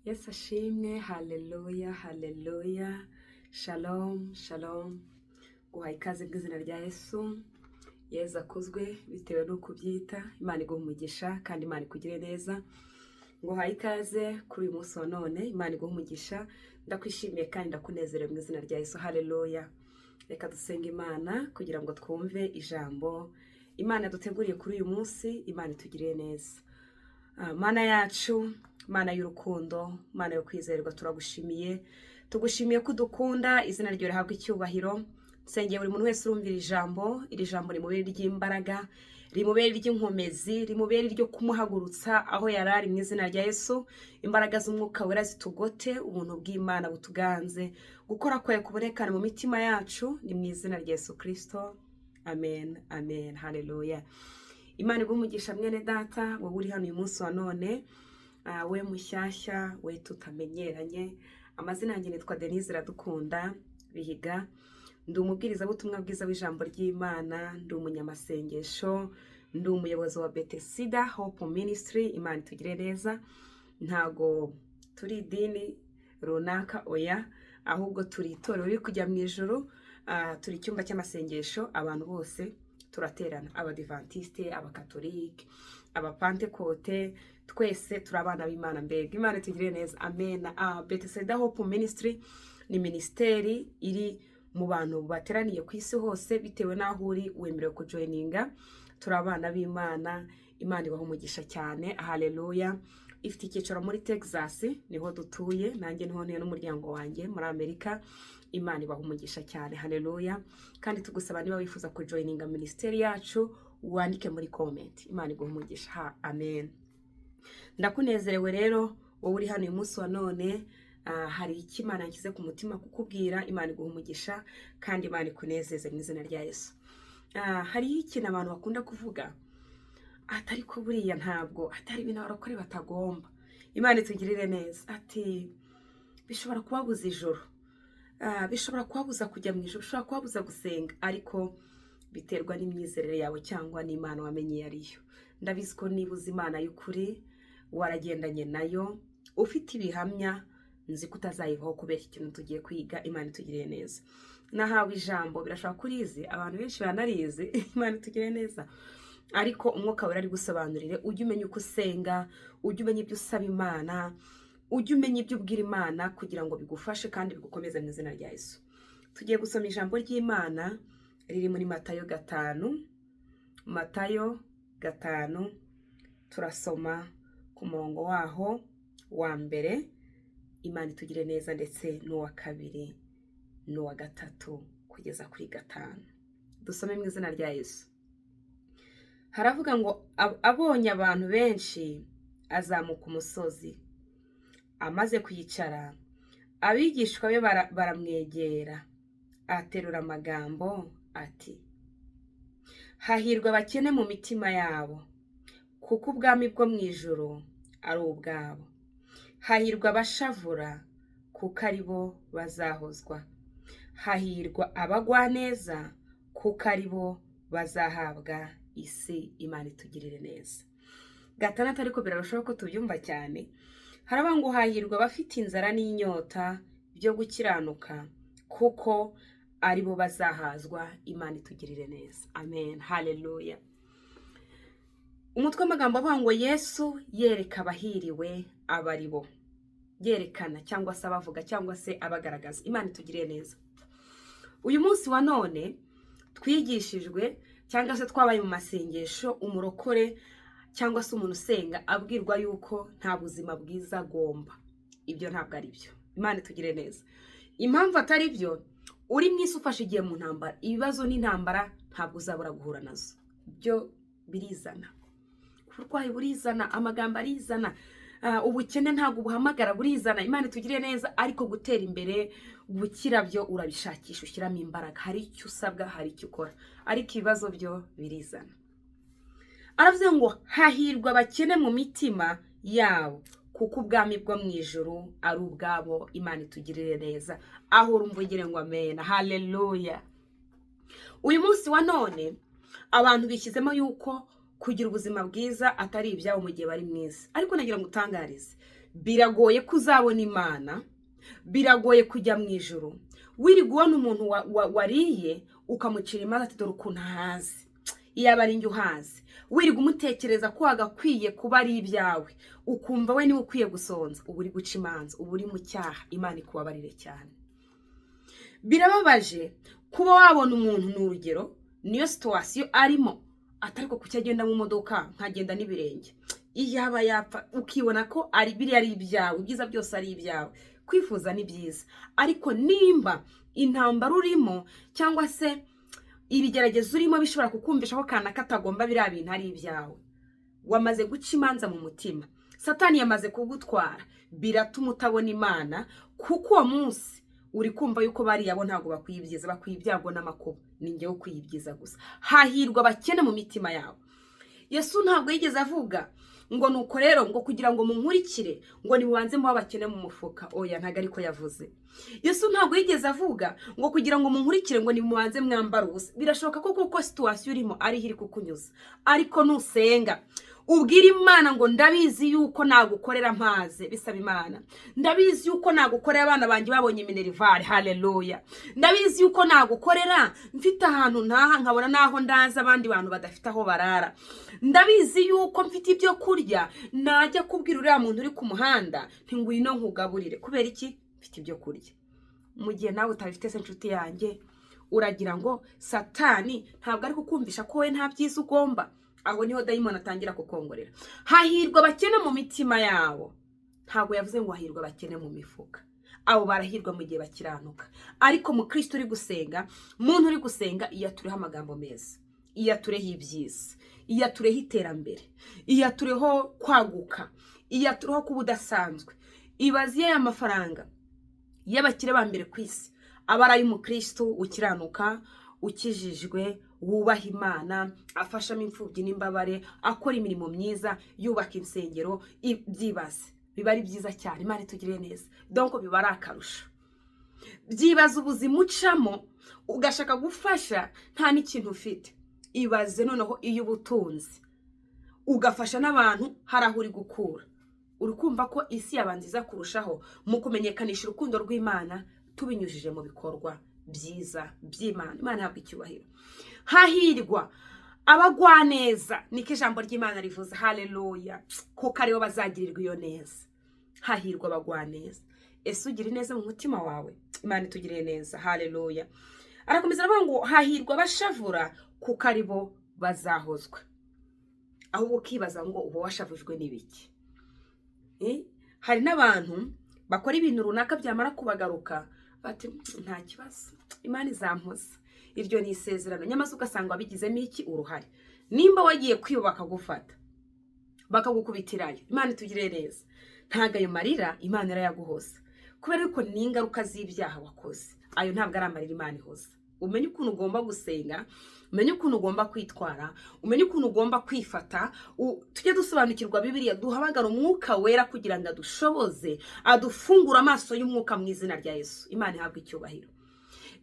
Yesu ashimwe, haleluya, haleluya, shalom, shalom. Guhaye ikaze mu izina rya Yesu. Yesu akuzwe bitewe n'uko ubyita. Imana iguha umugisha kandi Imana ikugire neza. Nguhaye ikaze kuri uyu munsi wa none, Imana iguha umugisha. Ndakwishimiye kandi ndakunezerewe mu izina rya Yesu, haleluya. Reka dusenge Imana kugira ngo twumve ijambo Imana yaduteguriye kuri uyu munsi, Imana itugirire neza. Mana yacu, Mana y'urukundo, Mana yo kwizerwa, turagushimiye. Tugushimiye ko udukunda, izina ryawe rihabwa icyubahiro. Nsengeye buri muntu wese urumvira ijambo, iri jambo rimubere iry'imbaraga, rimubere iry'inkomezi, rimubere iryo kumuhagurutsa aho yari ari mu izina rya Yesu. Imbaraga z'umwuka wera zitugote, ubuntu bw'Imana butuganze, gukora kwayo kubonekane mu mitima yacu, ni mu izina rya Yesu Kristo. Amen, amen, haleluya. Imana iguhe umugisha mwene data, wowe uri hano uyu munsi wa none, we mushyashya, we tutamenyeranye. Amazina yanjye nitwa Denise Iradukunda Bihiga. Ndi umubwirizabutumwa bwiza w'ijambo ry'Imana, ndi umunyamasengesho, ndi umuyobozi wa Bethesda Hope Ministry. Imana itugire neza. Ntago turi idini runaka, oya, ahubwo turi itorero riri kujya mu ijuru. Turi icyumba cy'amasengesho, abantu bose turaterana, abadivantisite, abakatolike, abapantekote, twese turi abana b'Imana. Mbega Imana itugirire neza, amen. Bethesda Hope Ministry ni minisiteri iri mu bantu bateraniye ku isi hose, bitewe n'aho uri wemerewe kujoininga. Turi abana b'Imana, Imana ibaha umugisha cyane, haleluya. Ifite icyicaro muri Texas, niho dutuye, nanjye niho ntuye n'umuryango wanjye muri Amerika. Imana ibaha umugisha cyane, haleluya. Kandi tugusaba niba wifuza kujoininga minisiteri yacu, wandike muri comment. Imana iguha umugisha, ha, amen. Ndakunezerewe rero wowe uri hano uyu munsi wa none. Hari icyo Imana yanshyize ku mutima kukubwira. Imana iguha umugisha kandi Imana ikunezeze mu izina rya Yesu. Hariho ikintu abantu bakunda kuvuga atari ko buriya ntabwo atari ibintu abarokore batagomba. Imana itugirire neza. Ati bishobora kubabuza ijoro, bishobora kubabuza kujya mu ijoro, bishobora kubabuza gusenga, ariko biterwa n'imyizerere yawe cyangwa n'Imana wamenye iyo ariyo. Ndabizi ko niba uzi Imana y'ukuri, waragendanye nayo, ufite ibihamya, nzi ko utazayivaho kubera ikintu tugiye kwiga. Imana itugiriye neza. Nahawe ijambo, birashobora kurizi, abantu benshi baranarizi. Imana itugiriye neza, ariko umwuka wera ari gusobanurire. Ujye umenya uko usenga, ujye umenya ibyo usaba Imana, ujye umenya ibyo ubwira Imana kugira ngo bigufashe kandi bigukomeze mu izina rya Yesu. Tugiye gusoma ijambo ry'Imana riri muri Matayo 5, Matayo 5, turasoma ku murongo waho wa mbere. Imana itugire neza, ndetse n'uwa kabiri n'uwa gatatu kugeza kuri 5. Dusome mu izina rya Yesu. Haravuga ngo abonye abantu benshi azamuka umusozi, amaze kwicara abigishwa be baramwegera, aterura amagambo ati: hahirwa abakene mu mitima yabo, kuko ubwami bwo mu ijuru ari ubwabo. Hahirwa abashavura, kuko ari bo bazahozwa. Hahirwa abagwaneza, kuko ari bo bazahabwa isi. Imana itugirire neza. 6, ariko birarushaho ko tubyumva cyane. Haravuga ngo hahirwa abafite inzara n'inyota byo gukiranuka, kuko ari bo bazahazwa. Imana itugirire neza, amen, haleluya. Umutwe w'amagambo avuga ngo Yesu yereka abahiriwe aba ari bo, yerekana cyangwa se abavuga cyangwa se abagaragaza. Imana itugirire neza. Uyu munsi wa none twigishijwe cyangwa se twabaye mu masengesho, umurokore cyangwa se umuntu usenga abwirwa yuko nta buzima bwiza agomba. Ibyo ntabwo ari byo. Imana itugire neza. Impamvu atari byo, uri mu isi ufashe igihe mu ntambara, ibibazo n'intambara ntabwo uzabura guhura nazo, byo birizana. Uburwayi burizana, amagambo arizana, ubukene ntabwo buhamagara, burizana. Imana itugire neza. Ariko gutera imbere, gukira byo urabishakisha, ushyiramo imbaraga, hari icyo usabwa, hari icyo ukora, ariko ibibazo byo birizana. Aravuze ngo hahirwa abakene mu mitima yabo, kuko ubwami bwo mu ijuru ari ubwabo. Imana itugirire neza. Aho urumva ugire ngo amen, haleluya. Uyu munsi wa none abantu bishyizemo yuko kugira ubuzima bwiza atari ibyabo mu gihe bari mu isi, ariko nagira ngo utangarize Biragoye ko uzabona Imana, biragoye kujya mu ijuru wirirwa ubona umuntu wariye ukamucira imanza ati dore ukuntu ahazi, iyaba ari njye uhazi. Wirirwa umutekereza ko wagakwiye kuba ari ibyawe, ukumva we niwe ukwiye gusonza. Uba uri guca imanza, uba uri mu cyaha. Imana ikubabarire cyane. Birababaje kuba wabona umuntu, ni urugero, niyo situation arimo, atari ko kuki agenda mu modoka nkagenda n'ibirenge, iyaba yapfa, ukibona ko ari biriya ari ibyawe, ibyiza byose ari ibyawe. Kwifuza ni byiza, ariko nimba intambara urimo cyangwa se ibigeragezo urimo bishobora kukumvisha ko kanaka katagomba biriya bintu ari ibyawe, wamaze guca imanza mu mutima, Satani yamaze kugutwara, biratuma utabona Imana, kuko uwo munsi uri kumva yuko bariya bo ntabwo bakwiye ibyiza, bakwiye ibyago n'amakuba, ni njyewe ukwiye ibyiza gusa. Hahirwa abakene mu mitima yabo. Yesu ntabwo yigeze avuga ngo nuko rero ngo kugira ngo munkurikire ngo nimubanze mube abakene mu mufuka. Oya, ntabwo ariko yavuze. Yesu ntabwo yigeze avuga ngo kugira ngo munkurikire ngo nimubanze mwambare ubusa. Birashoboka ko kuko situation urimo ariho iri kukunyuza, ariko nusenga ubwira Imana ngo ndabizi yuko nagukorera mpaze, bisaba Imana, ndabizi yuko nagukorera abana banjye babonye minerval, haleluya, ndabizi yuko nagukorera mfite ahantu ntaha nkabona n'aho ndaza abandi bantu badafite aho barara, ndabizi yuko mfite ibyo kurya najya kubwira uriya muntu uri ku muhanda nti ngwino nkugaburire. Kubera iki? Mfite ibyo kurya. Mu gihe nawe utabifite se, inshuti yanjye, uragira ngo Satani ntabwo ari kukumvisha ko we nta byiza ugomba? Aho niho dayimoni atangira kukongorera. Hahirwa abakene mu mitima yabo. Ntabwo yavuze ngo hahirwa abakene mu mifuka. Abo barahirwa mu gihe bakiranuka. Ariko mu Kristo uri gusenga, muntu uri gusenga, iyo atureho amagambo meza, iyo atureho ibyiza, iyo atureho iterambere, iyo atureho kwaguka, iyo atureho kuba udasanzwe. Ibaze iyo aya mafaranga y'abakire ba mbere ku isi aba ari ay'umukristo ukiranuka, ukijijwe, wubaha Imana, afashamo imfubyi n'imbabare, akora imirimo myiza, yubaka insengero. Byibaze, biba ari byiza cyane. Imana itugiriye neza, donc biba ari akarusho. Byibaze ubuzima ucamo ugashaka gufasha nta n'ikintu ufite. Ibaze noneho iyo ubutunzi ugafasha n'abantu hari aho uri gukura. Uri kumva ko isi yaba nziza kurushaho mu kumenyekanisha urukundo rw'Imana tubinyujije mu bikorwa byiza by'Imana. Imana ihabwa icyubahiro. Hahirwa abagwaneza, niko ijambo ry'Imana rivuze, haleluya, kuko aribo bazagirirwa iyo neza. Hahirwa abagwaneza. Ese ugira ineza mu mutima wawe? Imana itugiriye neza, haleluya. Arakomeza aravuga ngo hahirwa abashavura, kuko aribo bazahozwa. Ahubwo ukibaza ngo uba washavujwe n'ibiki? Hari n'abantu bakora ibintu runaka, byamara kubagaruka bati nta kibazo, Imana izampoza, iryo ni isezerano. Nyamaze ugasanga wabigizemo iki? Uruhare. Nimba wagiye kwiba bakagufata bakagukubitirayo, Imana itugirire neza, ntabwo ayo marira Imana irayaguhoza, kubera ko ni ingaruka z'ibyaha wakoze. Ayo ntabwo ari amarira Imana ihoza. Umenye ukuntu ugomba gusenga, umenye ukuntu ugomba kwitwara, umenye ukuntu ugomba kwifata. Tujye dusobanukirwa Bibiliya, duhamagara Umwuka Wera kugira ngo adushoboze, adufungure amaso y'umwuka mu izina rya Yesu. Imana ihabwe icyubahiro.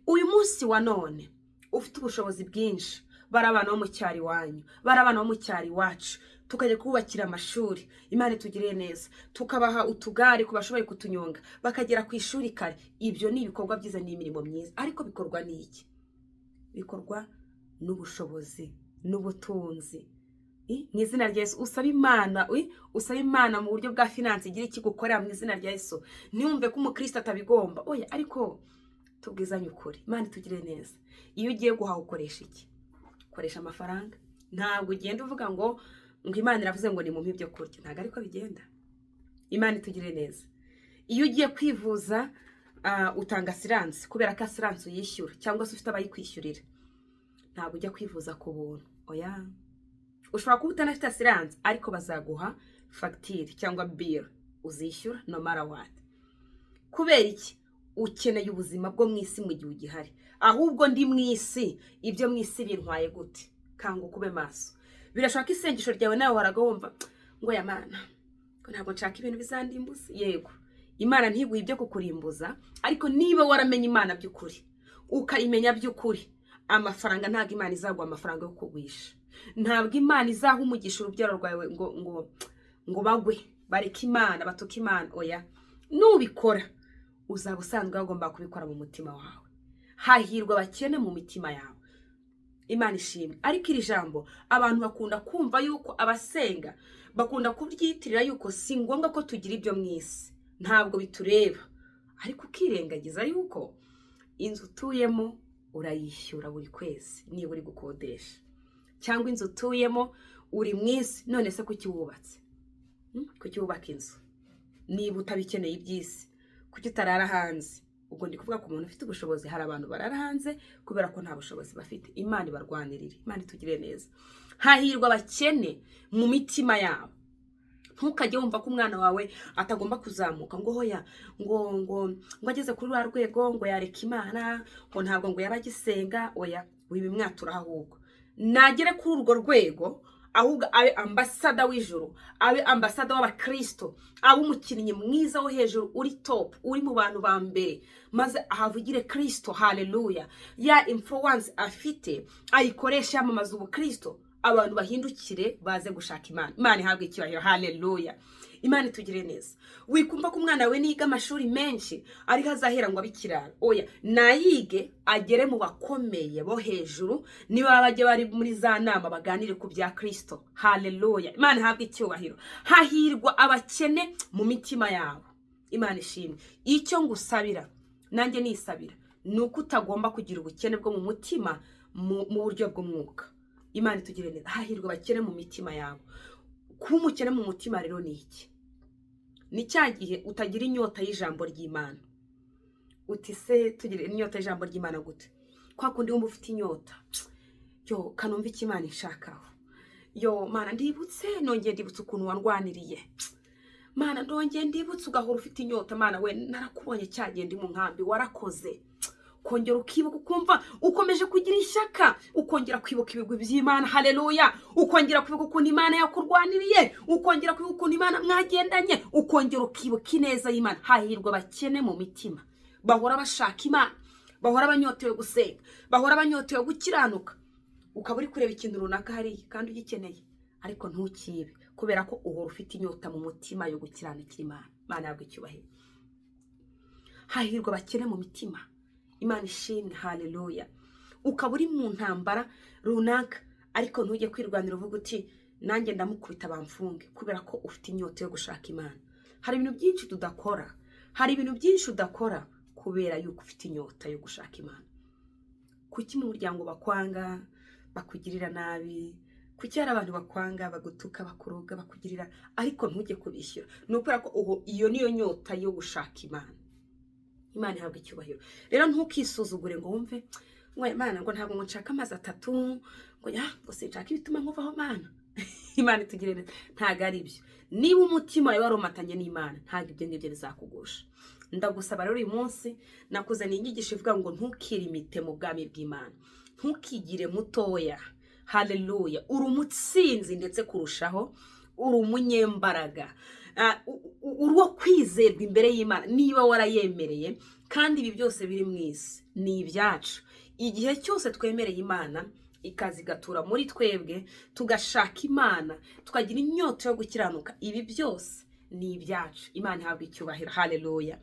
Uyu munsi wa none ufite ubushobozi bwinshi, bari abana bo mu cyaro iwanyu, bari abana bo mu cyaro iwacu, tukajya kubakira amashuri, Imana itugiriye neza, tukabaha utugare ku bashoboye kutunyonga, bakagera ku ishuri kare. Ibyo ni ibikorwa byiza, ni imirimo myiza, ariko bikorwa n'iki? Bikorwa n'ubushobozi n'ubutunzi. Mu izina rya Yesu, usaba Imana, usaba Imana mu buryo bwa finance igira ikigukorera mu izina rya Yesu. Ntiwumve ko umukristo atabigomba, oya, ariko tubwizanye ukuri. Imana itugire neza. Iyo ugiye guhaha ukoresha iki? Ukoresha amafaranga. Ntabwo ugenda uvuga ngo Imana iravuze ngo nimumpe ibyo kurya, ntabwo ariko bigenda. Imana itugire neza. Iyo ugiye kwivuza, utanga assurance, kubera ko assurance uyishyura cyangwa se ufite abayikwishyurira. Ntabwo ujya kwivuza ku buntu, oya. Ushobora kuba utanafite assurance, ariko bazaguha fagitire cyangwa bill uzishyura no matter what. Kubera iki? Ukeneye ubuzima bwo mu isi mu gihe ugihari. Ahubwo ndi mu isi, ibyo mu isi bintwaye gute? Kanguka, ube maso. Birashoboka ko isengesho ryawe nawe waraga wumva ngo ya Mana, ko ntabwo nshaka ibintu bizandimbuza. Yego, Imana ntiguhe ibyo kukurimbuza, ariko niba waramenye Imana by'ukuri, ukayimenya by'ukuri, amafaranga, ntabwo Imana izaguha amafaranga yo kugwisha. Ntabwo Imana izaha umugisha urubyaro rwawe ngo bagwe. Bareka Imana, batuka Imana. Oya, nubikora uzaba usanzwe wagomba kubikora mu mutima wawe. Hahirwa abakene mu mitima yawe. Imana ishimwe. Ariko iri jambo abantu bakunda kumva yuko abasenga bakunda kubyitirira yuko si ngombwa ko tugira ibyo mu isi, ntabwo bitureba. Ariko ukirengagiza yuko inzu utuyemo urayishyura buri kwezi niba uri gukodesha, cyangwa inzu utuyemo uri mu isi. None se kuki wubatse? Kuki wubaka inzu niba utabikeneye iby'isi? Kuki utarara hanze? Ubwo ndi kuvuga ku muntu ufite ubushobozi. Hari abantu barara hanze kubera ko nta bushobozi bafite. Imana ibarwanirire, Imana itugire neza. Hahirwa abakene mu mitima yabo. Ntukajye wumva ko umwana wawe atagomba kuzamuka, ngo hoya, ngo ageze kuri rwa rwego ngo yareka Imana, ngo ntabwo ngo yaba agisenga. Oya, wibimwatura. Ahubwo nagere kuri urwo rwego, ahubwo abe ambassador w'ijuru, abe ambassador w'abakirisito, abe umukinnyi mwiza wo hejuru, uri top, uri mu bantu ba mbere, maze ahavugire Kirisito. Haleluya! Ya influence afite ayikoresha yamamaza ubukirisito, abantu bahindukire baze gushaka Imana. Imana ihabwe icyubahiro. Haleluya! Imana itugire neza. Wikumva ko umwana we niga amashuri menshi ariho azahera ngo abe ikirara. Oya, nayige agere mu bakomeye bo hejuru, niba bajya bari muri za nama baganire ku bya Kirisito. Haleluya! Imana ihabwe icyubahiro. Hahirwa abakene mu mitima yabo. Imana ishimwe. Icyo ngusabira nanjye nisabira ni uko utagomba kugira ubukene bwo mu mutima mu buryo bw'umwuka. Imana itugire neza. Hahirwa abakene mu mitima yabo. Kuba umukene mu mutima rero ni iki? Ni cya gihe utagira inyota y'ijambo ry'Imana. Uti se tugira inyota y'ijambo ry'Imana gute? Kwa kundi wumva ufite inyota yo kanumva icyo Imana ishakaho. Yo Mana, ndibutse, nongeye ndibutse ukuntu warwaniriye. Mana, ndongeye ndibutse. Ugahora ufite inyota. Mana we, narakubonye cyagiye ndi mu nkambi, warakoze. Ukongera ukibuka, ukumva ukomeje kugira ishyaka, ukongera kwibuka ibigwi by'Imana. Haleluya! Ukongera kwibuka ukuntu Imana yakurwaniriye, ukongera kwibuka ukuntu Imana mwagendanye, ukongera ukibuka ineza y'Imana. Hahirwa abakene mu mitima, bahora bashaka Imana, bahora banyotewe gusenga, bahora banyotewe gukiranuka. Ukaba uri kureba ikintu runaka hariya kandi ugikeneye, ariko ntukibe, kubera ko uhora ufite inyota mu mutima yo gukiranukira Imana. Imana yabwo icyubahiro. Hahirwa abakene mu mitima. Imana ishimwe. Haleluya! Ukaba uri mu ntambara runaka, ariko ntujye kwirwanira uvuga uti nanjye ndamukubita bamfunge, kubera ko ufite inyota yo gushaka Imana. Hari ibintu byinshi tudakora, hari ibintu byinshi udakora kubera yuko ufite inyota yo gushaka Imana. Kuki mu muryango bakwanga, bakugirira nabi? Kuki hari abantu bakwanga, bagutuka, bakuroga, bakugirira, ariko ntujye kubishyura? Ni ukubera ko ubu iyo niyo nyota yo gushaka Imana. Imana ihabwa icyubahiro. Rero ntukisuzugure ngo wumve ngo Imana ngo ntabwo ngo nshaka amazi atatu, ngo ya ngo sinshaka ibituma nkuvaho. Mana, Imana itugire neza. Ntabwo ari byo. Niba umutima wawe waromatanye n'Imana, ntabwo ibyo ngibyo bizakugusha. Ndagusaba rero, uyu munsi nakuzaniye inyigisho ivuga ngo ntukirimite mu bwami bw'Imana, ntukigire mutoya. Haleluya! Uri umutsinzi, ndetse kurushaho uri umunyembaraga, uri uwo kwizerwa imbere y'Imana niba warayemereye. Kandi ibi byose biri mu isi ni ibyacu igihe cyose twemereye Imana ikaza igatura muri twebwe, tugashaka Imana, tukagira inyota yo gukiranuka. Ibi byose ni ibyacu. Imana ihabwa icyubahiro. Haleluya!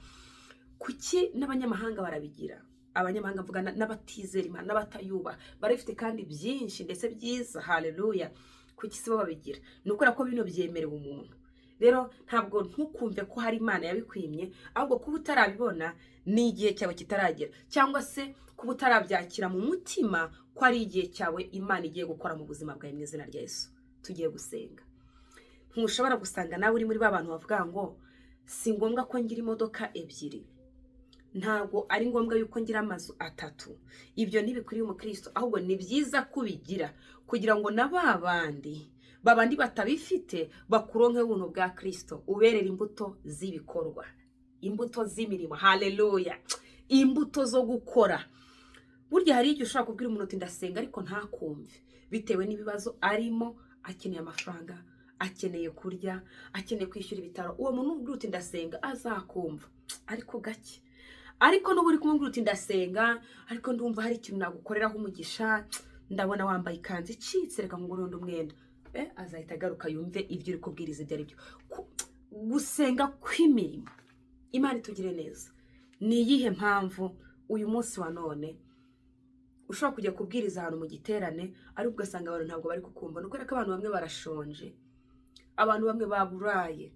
Kuki n'abanyamahanga barabigira? Abanyamahanga mvuga n'abatizera Imana n'abatayubaha barabifite, kandi byinshi ndetse byiza. Haleluya! Kuki si bo babigira? Ni ukubera ko bino byemerewe umuntu. Rero ntabwo, ntukumve ko hari Imana yabikwimye, ahubwo kuba utarabibona ni igihe cyawe kitaragera, cyangwa se kuba utarabyakira mu mutima ko ari igihe cyawe Imana igiye gukora mu buzima bwawe. Mu izina rya Yesu, tugiye gusenga. Ntushobora gusanga nawe uri muri ba bantu bavuga ngo si ngombwa ko ngira imodoka ebyiri, ntabwo ari ngombwa yuko ngira amazu atatu, ibyo ntibikwiriye umukristo. Ahubwo ni byiza kubigira kugira ngo na ba bandi babandi batabifite bakuronke ubuntu bwa Kirisito, uberera imbuto z'ibikorwa, imbuto z'imirimo. Haleluya! Imbuto zo gukora. Burya hari igihe ushobora kubwira umuntu uti ndasenga, ariko ntakumve bitewe n'ibibazo arimo. Akeneye amafaranga, akeneye kurya, akeneye kwishyura ibitaro. Uwo muntu ubwira uti ndasenga azakumva, ariko gake. Ariko n'ubu uri kumubwira uti ndasenga, ariko ndumva hari ikintu nagukoreraho umugisha, ndabona wambaye ikanzu icitse, reka ngurire undi umwenda, azahita agaruka yumve ibyo uri kubwiriza ibyo ari byo. Gusenga kw'imirimo, Imana itugire neza. Ni iyihe mpamvu uyu munsi wa none ushobora kujya kubwiriza ahantu mu giterane, ariko ugasanga abantu ntabwo bari kukumva? Ni ukubera ko abantu bamwe barashonje, abantu bamwe baburaye.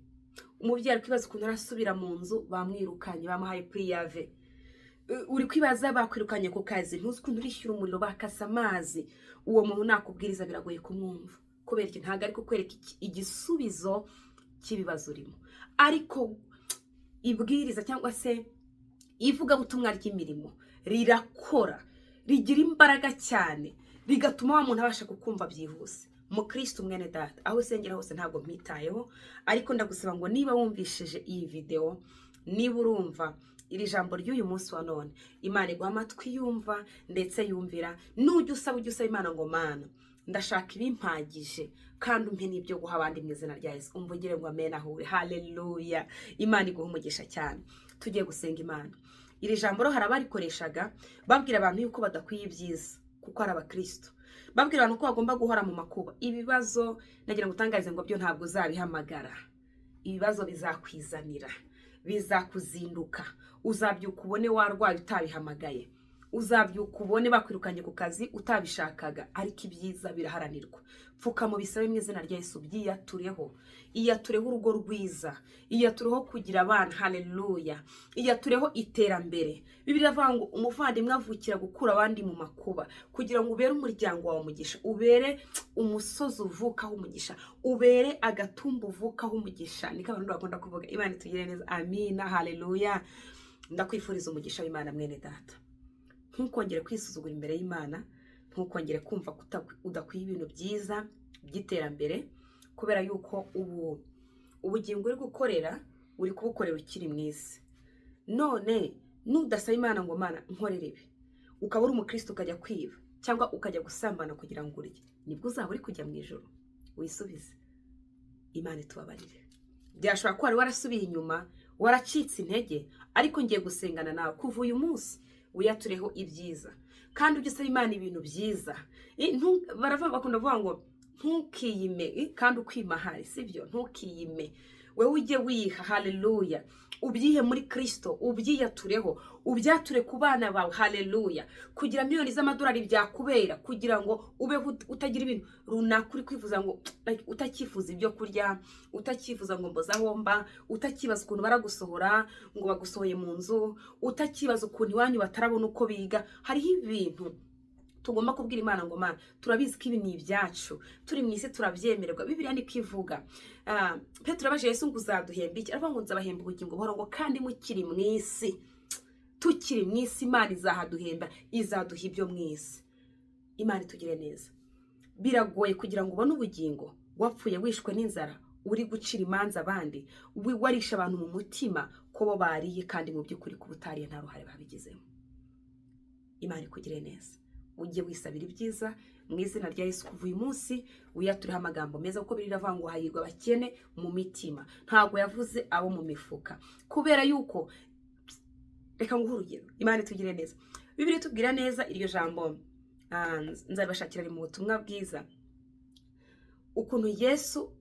Umubyeyi ari kwibaza ukuntu arasubira mu nzu, bamwirukanye, bamuhaye préavis. Uri kwibaza, bakwirukanye ku kazi, ntuzi ukuntu urishyura umuriro, bakasa amazi. Uwo muntu nakubwiriza biragoye kumwumva. Kubera iki? Ntabwo ari kukwereka igisubizo cy'ibibazo urimo. Ariko ibwiriza cyangwa se ivugabutumwa ry'imirimo rirakora, rigira imbaraga cyane, rigatuma wa muntu abasha kukumva byihuse. Mukristo mwene data, aho usengera hose ntabwo mpitayeho, ariko ndagusaba ngo niba wumvishije iyi videwo, niba urumva iri jambo ry'uyu munsi wa none, Imana iguha amatwi yumva ndetse yumvira. Nujya usaba, ujya usaba Imana ngo: "Mana, ndashaka ibimpagije kandi umpe n'ibyo guha abandi mu izina rya Yesu." Umvugire ngo amen ahure. Haleluya! Imana iguha umugisha cyane. Tugiye gusenga Imana. Iri jambo rero hari abarikoreshaga babwira abantu yuko badakwiye ibyiza kuko ari abakristo, babwira abantu ko bagomba guhora mu makuba, ibibazo. Nagira ngo utangarize ngo byo ntabwo uzabihamagara. Ibibazo bizakwizanira, bizakuzinduka. Uzabyuka ubone warwaye utabihamagaye, uzabyuka ubone bakwirukanye ku kazi utabishakaga, ariko ibyiza biraharanirwa. Pfuka mu bisabe mu izina rya Yesu, byiyatureho. Iyatureho urugo rwiza, iyatureho kugira abana, haleluya, iyatureho iterambere. Bibiliya iravuga ngo umuvandimwe avukira gukura abandi mu makuba, kugira ngo ubere umuryango wawe umugisha, ubere umusozi uvukaho umugisha, ubere agatumba uvukaho umugisha. Niko abantu bakunda kuvuga. Imana itugire neza. Amina, haleluya. Ndakwifuriza umugisha w'Imana, mwene data. Ntukongere kwisuzugura imbere y'Imana, ntukongere kumva ko udakwiye ibintu byiza by'iterambere, kubera yuko ubu ubugingo uri gukorera, uri kubukorera ukiri mu isi. None nudasaba Imana ngo: "Mana, nkorere ibi," ukaba uri umukristo, ukajya kwiba cyangwa ukajya gusambana kugira ngo urye, nibwo uzaba uri kujya mu ijoro? Wisubize. Imana itubabarire. Byashobora kuba wari warasubiye inyuma, waracitse intege, ariko ngiye gusengana nawe. Kuva uyu munsi wiyatureho ibyiza kandi ujye usaba Imana ibintu byiza. Baravuga, bakunda kuvuga ngo ntukiyime, kandi ukwima ahari sibyo. Ntukiyime wowe, ujye wiha. Haleluya! Ubyihe muri Kirisito, ubyiyatureho, ubyature ku bana bawe. Haleluya! Kugira miliyoni z'amadolari byakubera kugira ngo ubeho utagira ibintu runaka uri kwifuza, ngo like, utakifuza ibyo kurya, utakifuza ngo mboze aho mba, utakibaza ukuntu baragusohora ngo bagusohoye mu nzu, utakibaza ukuntu iwanyu batarabona uko biga. Hariho ibintu tugomba kubwira Imana ngo: "Mana, turabizi ko ibi ni ibyacu, turi mu isi turabyemererwa." Bibiliya niko ivuga. Petero abaje Yesu ngo: "Uzaduhemba iki?" Aravuga ngo: "Nzabahemba ubugingo buhoraho," ngo kandi mukiri mu isi. Tukiri mu isi, Imana izahaduhemba, izaduha ibyo mu isi. Imana itugire neza. Biragoye kugira ngo ubone ubugingo wapfuye wishwe n'inzara, uri gucira imanza abandi, warisha abantu mu mutima ko bo bariye, kandi mu by'ukuri kuba utariye nta ruhare babigizemo. Imana ikugire neza. Ujye wisabira ibyiza mu izina rya Yesu. Kuva uyu munsi wiyatureho amagambo meza, kuko biravuga ngo hahirwa abakene mu mitima, ntabwo yavuze abo mu mifuka. Kubera yuko, reka nguhe urugero. Imana itugire neza. Bibiliya itubwira neza iryo jambo, nzabibashakira, ari mu butumwa bwiza, ukuntu Yesu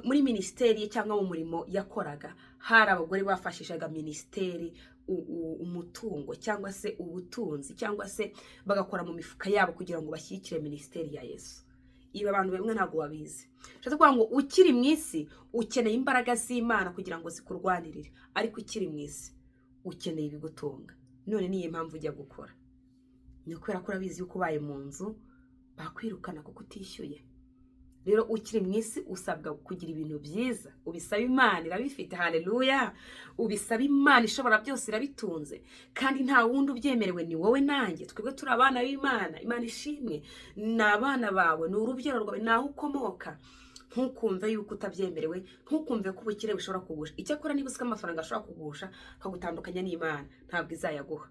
muri minisiteri ye cyangwa mu murimo yakoraga, hari abagore bafashishaga minisiteri umutungo cyangwa se ubutunzi, cyangwa se bagakora mu mifuka yabo kugira ngo bashyigikire minisiteri ya Yesu. Ibi abantu bamwe ntabwo babizi. Bishatse kuvuga ngo ukiri mu isi ukeneye imbaraga z'Imana kugira ngo zikurwanirire, ariko ukiri mu isi ukeneye ibigutunga. None niyo mpamvu ujya gukora ni ukubera ko urabizi yuko ubaye mu nzu bakwirukana kuko utishyuye. Rero ukiri mu isi usabwa kugira ibintu byiza. Ubisaba Imana, irabifite. Haleluya! Ubisaba Imana ishobora byose, irabitunze, kandi nta wundi ubyemerewe, ni wowe nanjye. Twebwe turi abana b'Imana. Imana ishimwe. Ni abana bawe, ni urubyaro rwawe, ni aho ukomoka. Ntukumve yuko utabyemerewe, ntukumve ko ubukire bushobora kugusha. Icyakora niba uzi ko amafaranga ashobora kugusha akagutandukanya n'Imana, ntabwo izayaguha.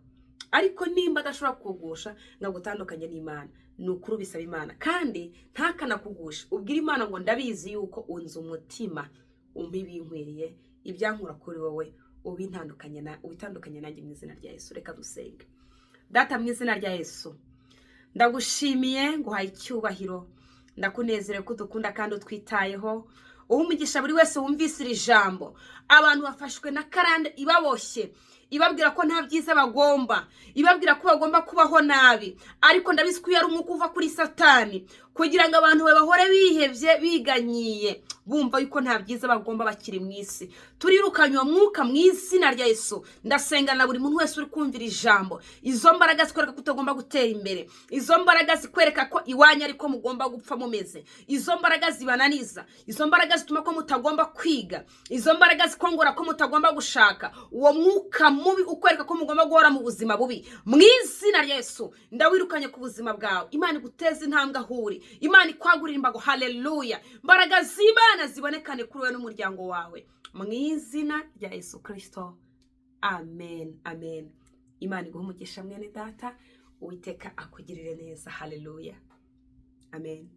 Ariko nimba adashobora kugusha ngo agutandukanye n'Imana, ni ukuri ubisaba Imana kandi ntakanakugushe. Ubwire Imana ngo: "Ndabizi yuko unze umutima, umpa ibinkwiriye, ibyankura kuri wowe ubintandukanye na ubitandukanye nanjye mu izina rya Yesu." Reka dusenge. Data, mu izina rya Yesu, ndagushimiye, nguhaye icyubahiro, ndakunezerewe ko udukunda kandi utwitayeho. Uha umugisha buri wese wumvise iri jambo. Abantu bafashwe na karande ibaboshye, ibabwira ko nta byiza bagomba, ibabwira ko bagomba kubaho nabi, ariko ndabizi ko iyo ari umwuka uva kuri Satani kugira ngo abantu bahore bihebye, biganyiye, bumva yuko nta byiza bagomba bakiri mu isi. Turirukanye uwo mwuka mu izina rya Yesu. Ndasenga na buri muntu wese uri kumvira ijambo, izo mbaraga zikwereka ko utagomba gutera imbere, izo mbaraga zikwereka ko iwanyu ariko mugomba gupfa mumeze, izo mbaraga zibananiza, izo mbaraga zituma ko mutagomba kwiga, izo mbaraga zikongora ko mutagomba gushaka, uwo mwuka mubi ukwereka ko mugomba guhora mu buzima bubi, mu izina rya Yesu ndawirukanye ku buzima bwawe. Imana iguteze intambwe aho uri, Imana ikwagurira imbago. Haleluya! Mbaraga z'Imana zibonekane kuri wowe n'umuryango wawe mu izina rya Yesu Kirisito. Amen, amen. Imana iguhe umugisha, mwene data. Uwiteka akugirire neza. Haleluya, amen.